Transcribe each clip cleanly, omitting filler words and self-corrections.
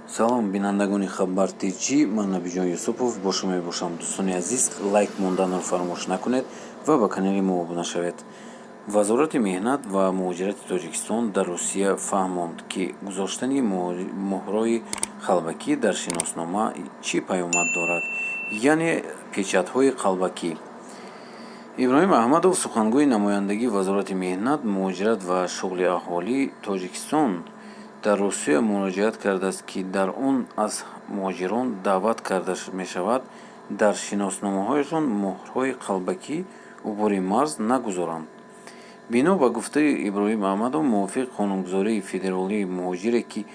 Салом, бинандагони Хабар Тҷ, ман Набиҷон Юсупов бо шумо мебошам. Дӯстони азиз, лайк монданро фаромӯш накунед ва ба канали мо обуна шавед. Вазорати меҳнат ва муҳоҷирати Тоҷикистон дар Русия фаҳмонд, ки гузоштани муҳрҳои қалбакӣ дар шиноснома чӣ паёмад дорад, яъне печатҳои қалбакӣ. Иброҳим Аҳмадов, сухангӯи намояндагии Вазорати меҳнат, муҳоҷират ва шуғли аҳолии Тоҷикистон дар Русия, муроҷиат кардааст, ки дар он аз муҳоҷирон даъват карда мешавад, дар шиносномаҳояшон муҳрҳои қалбакӣ убури марз нагузоранд. Бино ба гуфтаи Иброҳим Аҳмадов, мувофиқи қонунгузории федералӣ, муҳоҷире, ки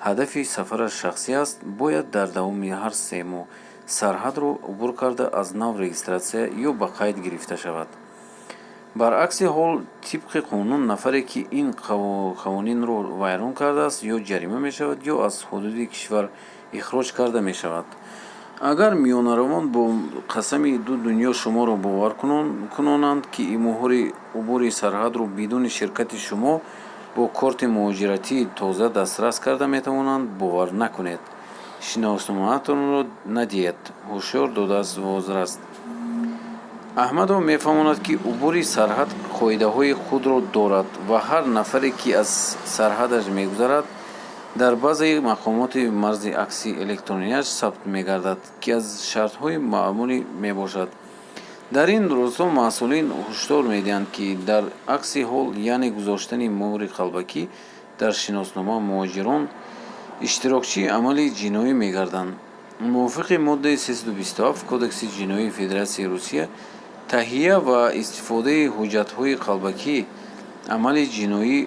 ҳадафи сафараш шахсӣ аст, бояд дар давоми ҳар 3 моҳ сарҳадро убур карда, аз нав регистратсия ё ба қайд гирифта шавад. Баръакси ҳол, тибқи қонун, нафаре, ки ин қавонинро вайрон кардааст, ё ҷарима мешавад, ё аз ҳудуди кишвар ихроҷ карда мешавад. Агар миёнаравон бо қасами ду дунё шуморо бовар кунонанд, ки муҳри убури сарҳадро бидуни ширкати шумо бо корти муҳоҷиратии тоза дастрас карда метавонанд, бовар накунед, шиносномаатонро надиҳед, ҳушёр додааст возрас. Аҳмадов мефаҳмонад, ки убури сарҳад қоидаҳои худро дорад ва ҳар нафаре, ки аз сарҳадаш мегузарад, дар базаи мақомоти марзӣ акси электронияш сабт мегардад, ки аз шартҳои маъмулӣ мебошад. Дар ин росто масъулин ҳушдор медиҳанд, ки дар акси ҳол, яъне гузоштани муҳри қалбакӣ дар шиноснома, муҳоҷирон иштирокчии амали ҷиноӣ мегарданд. Мувофиқи моддаи 327 Кодекси ҷиноии Федератсияи Русия, таҳия ва истифодаи ҳуҷҷатҳои қалбакӣ амали ҷиноӣ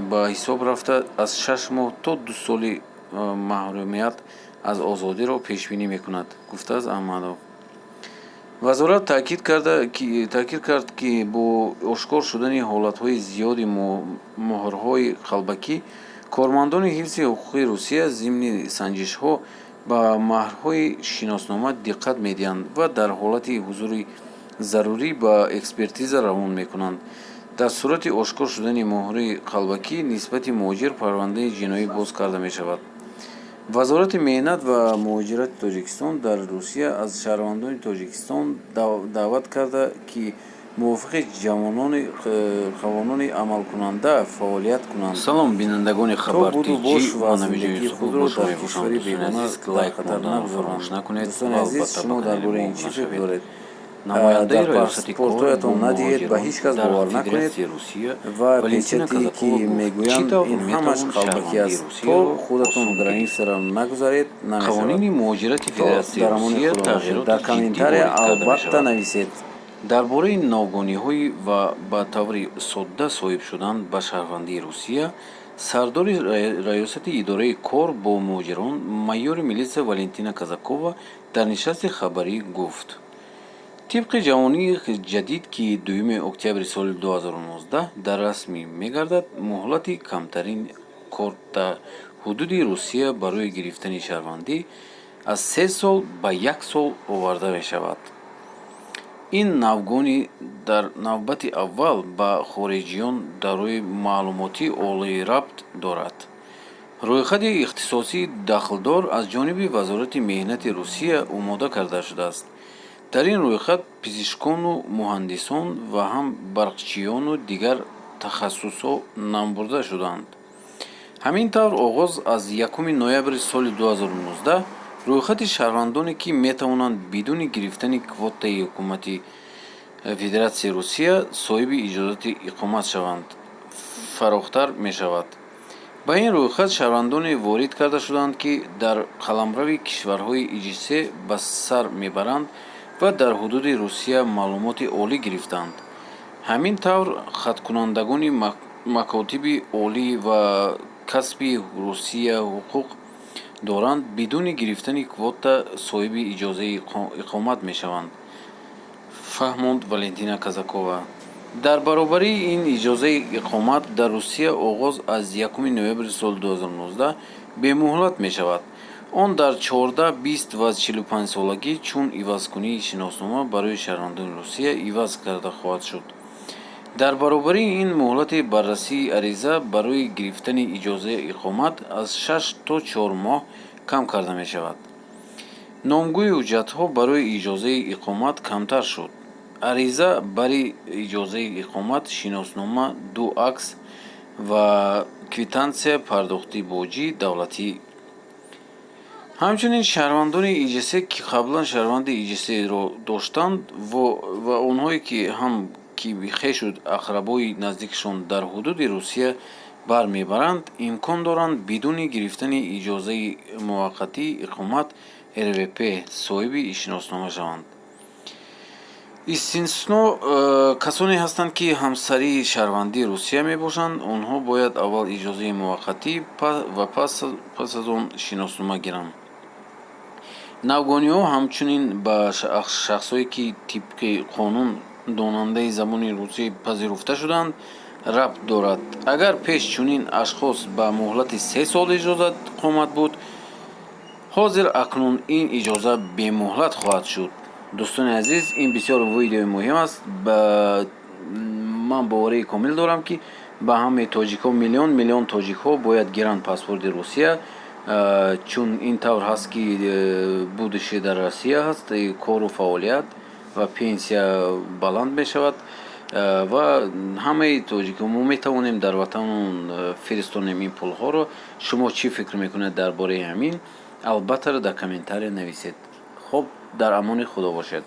ба ҳисоб рафта, аз 6 моҳ то 2 соли маҳрумият аз озодиро пешбинӣ мекунад, гуфтааст Аҳмадов. Вазорат таъкид кард, ки бо ошкор шудани ҳолатҳои зиёди муҳрҳои қалбакӣ, кормандони ҳифзи ҳуқуқи Русия зимни санҷишҳо ба муҳрҳои шиноснома диққат медиҳанд ва дар ҳолати ҳузури зарурӣ ба экспертиза равон мекунанд. Дар сурати ошкор шудани муҳри қалбакӣ, нисбати муҳоҷир парвандаи ҷиноӣ боз карда мешавад. Вазорати меҳнат ва муҳоҷирати Тоҷикистон дар Русия аз шаҳрвандони Тоҷикистон даъват карда, ки мувофиқи қавонони амалкунанда фаъолият кунанд, Салом, бинандагони то Хабар буду Тҷ, бош ва ман Набиҷон зиндагии Юсупов худро бо шумо дар мебошам. кишвари Дӯстони бегона азиз, дар лайк хатар монданро фаромӯш нагузоранд. накунед Дӯстони ва азиз, албатта шумо ба дар канали бораи мо ин чӣ обуна фикр шавед. доред? Намояндаи Дар раёсати кор бо паспортҳоятон надиҳед, ба муҳоҷирон ҳеҷ кас дар бовар накунед Федератсияи Русия ва Валентина печате, ки Казакова гуфт, чӣ мегӯянд, тавр ин ҳамаш метавон қалбакӣ шаҳрвандии аст. То Русияро худатон осон гирифт? границаро нагузаред, намешавад. Қонуни муҳоҷирати То Федератсияи дар амони Русия Худо бошед. тағйироти Дар ҷиддӣ комментария ворид карда албатта мешавад. нависед. Дар бораи навгониҳои ва ба таври содда соҳиб шудан ба шаҳрвандии Русия сардори раёсати идораи кор бо муҳоҷирон, майори милитсия Валентина Казакова дар нишасти хабарӣ гуфт. Тибқи қонуни ҷадид, ки 2 октябри соли 2019 дар расмӣ мегардад, муҳлати камтарини кор дар ҳудуди Русия барои гирифтани шаҳрвандӣ аз 3 сол ба як сол оварда мешавад. Ин навгонӣ дар навбати аввал ба хориҷиён дорои маълумоти олӣ рабт дорад. Рӯйхати ихтисосии дахлдор аз ҷониби Вазорати меҳнати Русия омода карда шудааст. Дар ин рӯйхат пизишкону муҳандисон ва ҳам барқчиёну дигар тахассусҳо номбурда шудаанд. Ҳамин тавр, оғоз аз 1 ноябри соли 2019 рӯйхати шаҳрвандоне, ки метавонанд бидуни гирифтани квотаи ҳукумати Федератсияи Русия соҳиби иҷозати иқомат шаванд, фарохтар мешавад. Ба ин рӯйхат шаҳрвандоне ворид карда шудаанд, ки дар қаламрави кишварҳои ИГС ба сар мебаранд ва дар ҳудуди Русия маълумоти олӣ гирифтаанд. Ҳамин тавр, хатмкунандагони макотиби олӣ ва касби Русия ҳуқуқ доранд, бидуни гирифтани квота соҳиби иҷозаи иқомат мешаванд, фаҳмонд Валентина Казакова. Дар баробари ин, иҷозаи иқомат дар Русия оғоз аз 1 ноябри соли 2019 бемуҳлат мешавад. Он дар 14, 20 ва 45-солагӣ чун ивазкунии шиноснома барои шаҳрвандони Русия иваз карда хоҳад шуд. Дар баробари ин, муҳлати баррасии ариза барои гирифтани иҷозаи иқомат аз 6 то 4 моҳ кам карда мешавад. Номгӯи ҳуҷҷатҳо барои иҷозаи иқомат камтар шуд. Ариза барои иҷозаи иқомат, шиноснома, ду акс ва квитансияи пардохти боҷи давлатӣ. Ҳамчунин шаҳрвандони ИЖС, ки қаблан шаҳрванди ИЖС-ро доштанд, ва онҳое ки ҳам ки хешу ақрабои наздикашон дар ҳудуди Русия бармебаранд, имкон доранд бидуни гирифтани иҷозаи муваққатии иқомат РВП соҳиби шиноснома шаванд. Истисно касоне ҳастанд, ки ҳамсарии шаҳрвандии Русия мебошанд. Онҳо бояд аввал иҷозаи муваққатӣ ва пас аз он шиноснома гиранд. Навгониҳо ҳамчунин ба шахсое, ки тибқи қонун донандаи забони русӣ пазируфта шуданд, рабт дорад. Агар пеш чунин ашхос ба муҳлати 3 сол иҷозат иқомат буд, ҳозир акнун ин иҷоза бемуҳлат хоҳад шуд. Дӯстони азиз, ин бисёр видеои муҳим аст. Ман боварии комил дорам, ки ба ҳамаи тоҷикҳо, миллион миллион тоҷикҳо бояд гиранд паспорти Русия, чун ин тавр ҳаст, ки будущее дар Россия ҳаст, кору фаъолият ва пенсия баланд мешавад. Ва ҳамаи тоҷикҳо мо метавонем дар ватанмон фиристонем ин пулҳоро. Шумо чӣ фикр мекунед дар бораи ҳамин? Албатта, дар комментария нависед. Хоб, дар амони Худо бошед.